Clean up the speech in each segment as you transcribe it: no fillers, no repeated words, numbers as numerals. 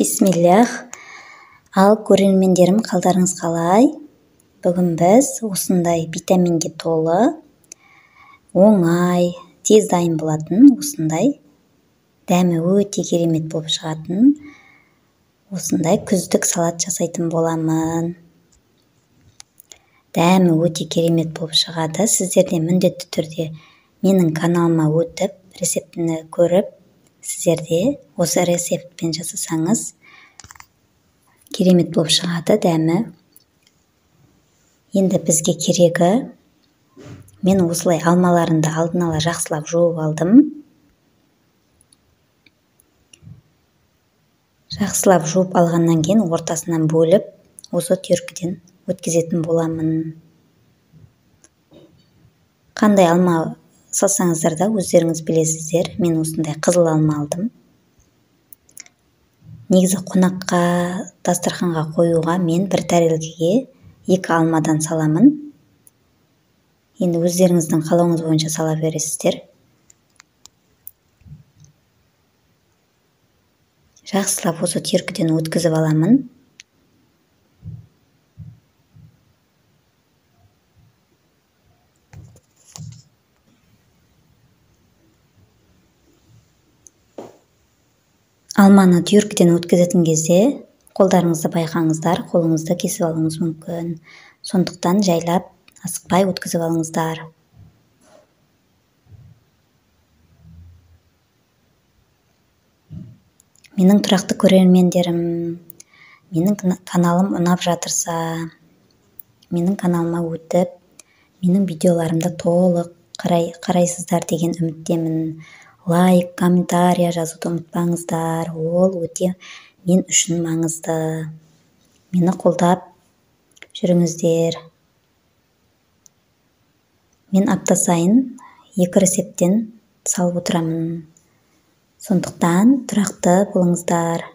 Бисмиллах. Ал көрермендерім, қалдарыңыз қалай? Бүгін біз осындай витаминге толы, оңай, тез дайын болатын, осындай дәмі өте керемет болып шығатын осындай күздік салат жасайтын боламын. Дәмі өте керемет болып шығады. Сіздер де міндетті түрде менің каналыма өтіп, рецептіні көріп, сіздер де осы рецептпен жасасаңыз керемет болып шығады дәмі. Енді бізге керегі, мен осылай алмаларымды алдын ала жақсылап жуып алдым. Жақсылап жуып алғаннан кейін ортасынан бөліп, осы теркіден өткізетін боламын. Қандай алма салсаңыздар да өздеріңіз білесіздер. Мен осындай қызыл алма алдым. Негізі қонаққа, дастарханға қоюға мен бір тәрелкеге 2 алмадан саламын. Енді өздеріңіздің қалауыңыз бойынша сала бересіздер. Жақсылап осы теркіден өткізіп аламын. Алманы түйіркеден өткізетін кезде қолдарыңызды байқаңыздар, қолыңызды кесіп алуыңыз мүмкін. Сондықтан жайлап, асықпай өткізіп алыңыздар. Менің тұрақты көрермендерім, менің каналым ұнап жатырса, менің каналыма өтіп, менің видеоларымды толық қарайсыздар деген үміттемін. Лайк, комментария жазуды ұмытпаңыздар. Ол өте мен үшін маңызды. Мені қолдап жүріңіздер. Мен апта сайын 2 рецепттен салып отырамын. Сондықтан тұрақты болыңыздар.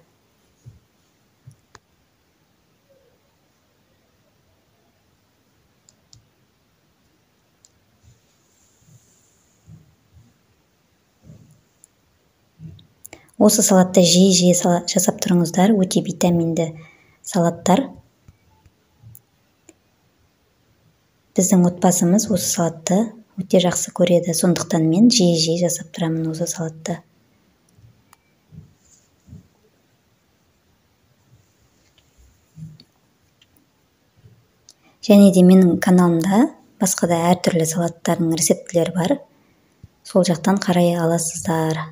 Осы салатты жиі-жиі жасап тұрыңыздар, өте витаминді салаттар. Біздің отбасымыз осы салатты өте жақсы көреді, сондықтан мен жиі-жиі жасап тұрамын осы салатты. Және де менің каналымда басқа да әртүрлі салаттардың рецептілері бар. Сол жақтан қарай аласыздар.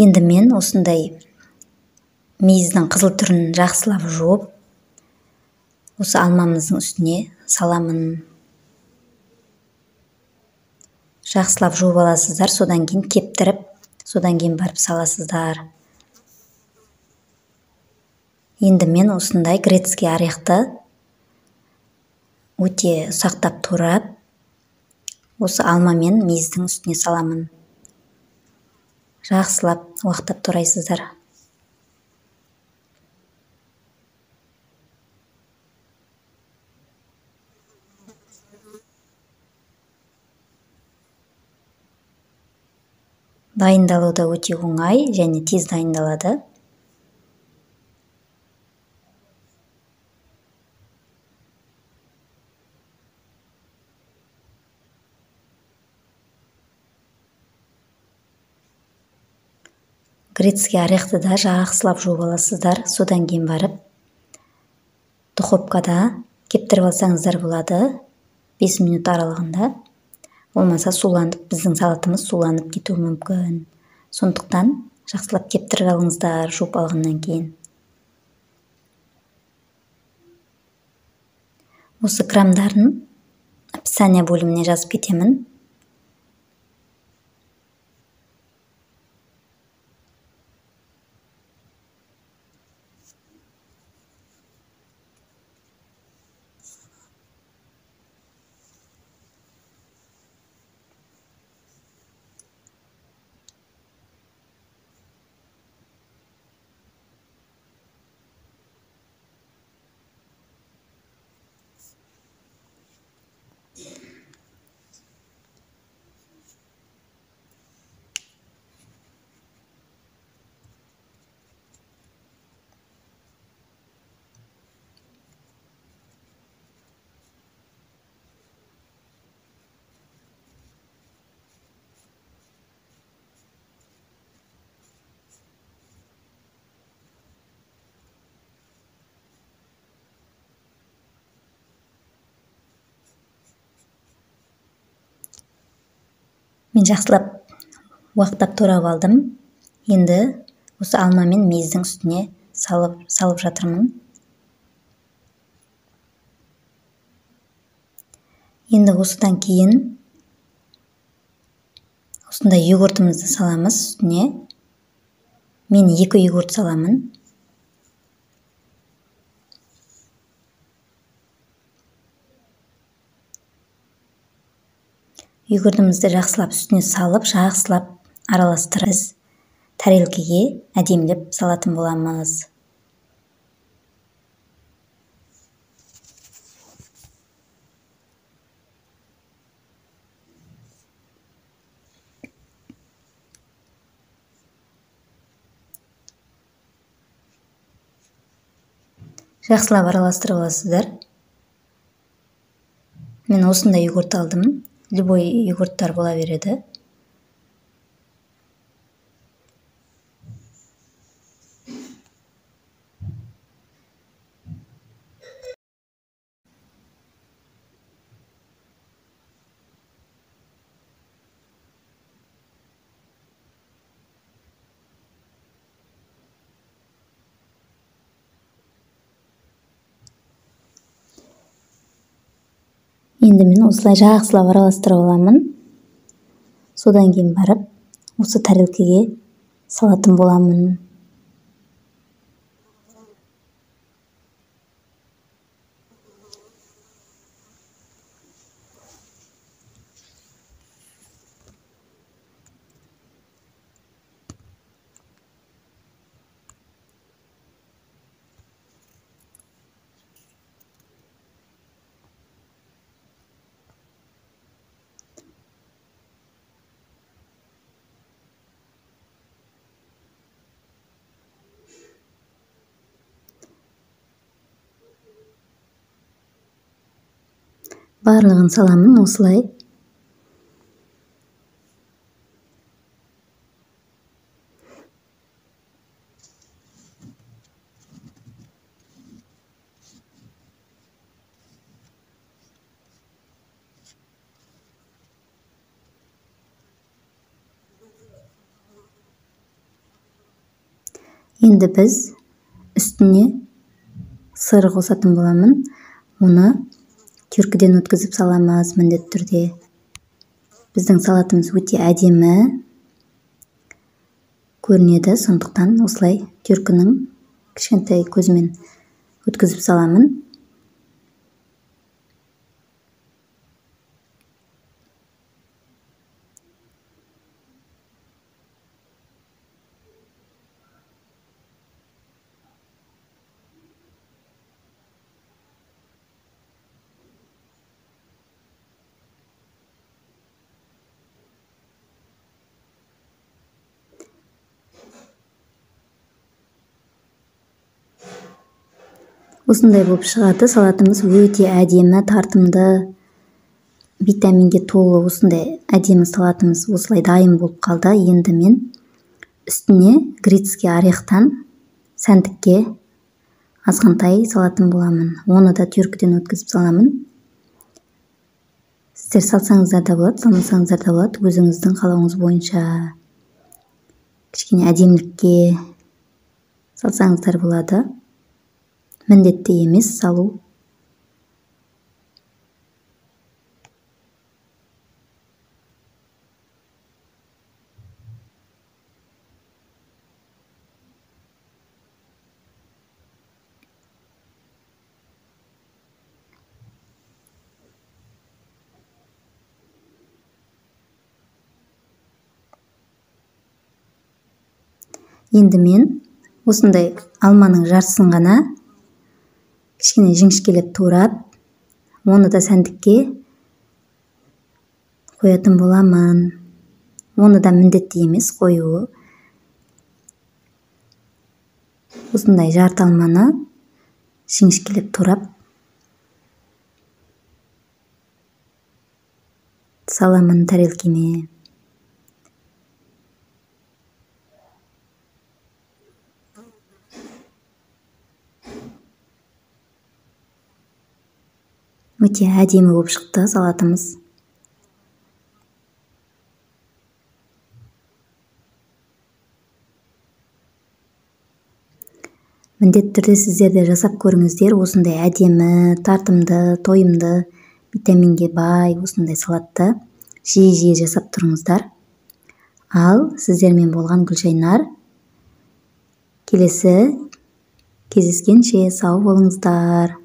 Енді мен осындай мейіздің қызыл түрін жақсылап жуып, осы алмамыздың үстіне саламын. Жақсылап жуып аласыздар, содан кейін кептіріп, содан кейін барып саласыздар. Енді мен осындай грецкий орехты өте ұсақтап турап, осы алма мен мейіздің үстіне саламын. Жақсылап уақтап турайсыздар. Дайындалу да өте оңай және тез дайындалады. Грецкий орехты да жақсылап жуып аласыздар, содан кейін барып духовкада кептіріп алсаңыздар болады 5 минут аралығында. Болмаса суланып, біздің салатымыз суланып кетуі мүмкін. Сондықтан жақсылап кептіріп алыңыздар жуып алғаннан кейін. Осы грамдарын описание бөліміне жазып кетемін. Мен жақсылап уақтап турап алдым. Енді осы алма мен мейіздің үстіне салып жатырмын. Енді осыдан кейін осындай йогуртымызды саламыз үстіне. Мен 2 йогурт саламын. Йогуртымызды жақсылап үстіне салып, жақсылап араластырып, тарелкеге әдемілеп салатын боламыз. Жақсылап араластырып аласыздар. Мен осындай йогурт алдым. Любой йогурттар бола береді. Енді мен осылай жақсылап араластырып аламын. Содан кейін барып осы тарелкеге салатын боламын. Барлығын саламын осылай. Енді біз үстіне сыр қосатын боламын. Оны тюркіден өткізіп саламыз міндетті түрде. Біздің салатымыз өте әдемі көрінеді, сондықтан осылай тюркінің кішкентай көзімен өткізіп саламын. Осындай болып шығады. Салатымыз өте әдемі, тартымды, витаминге толы осындай әдемі салатымыз осылай дайын болып қалды. Енді мен үстіне грецкий орехтан сәндікке азғантай салатын боламын. Оны да тюркіден өткізіп саламын. Сіздер салсаңыздар да болады, салмасаңыздар да болады, өзіңіздің қалауыңыз бойынша. Кішкене әдемілікке салсаңыздар болады. Міндетті емес салу. Енді мен осындай алманың жартысын ғана кішкене жіңішкелеп турап, оны да сәндікке қоятын боламын. Оны да міндетті емес қоюы. Осындай жарты алманы жіңішкелеп турап саламын тарелкеме. Өте әдемі болып шықты салатымыз. Міндетті түрде сіздер де жасап көріңіздер. Осындай әдемі, тартымды, тойымды, витаминге бай осындай салатты жиі-жиі жасап тұрыңыздар. Ал сіздермен болған Гүлжайнар. Келесі кездескенше сау болыңыздар.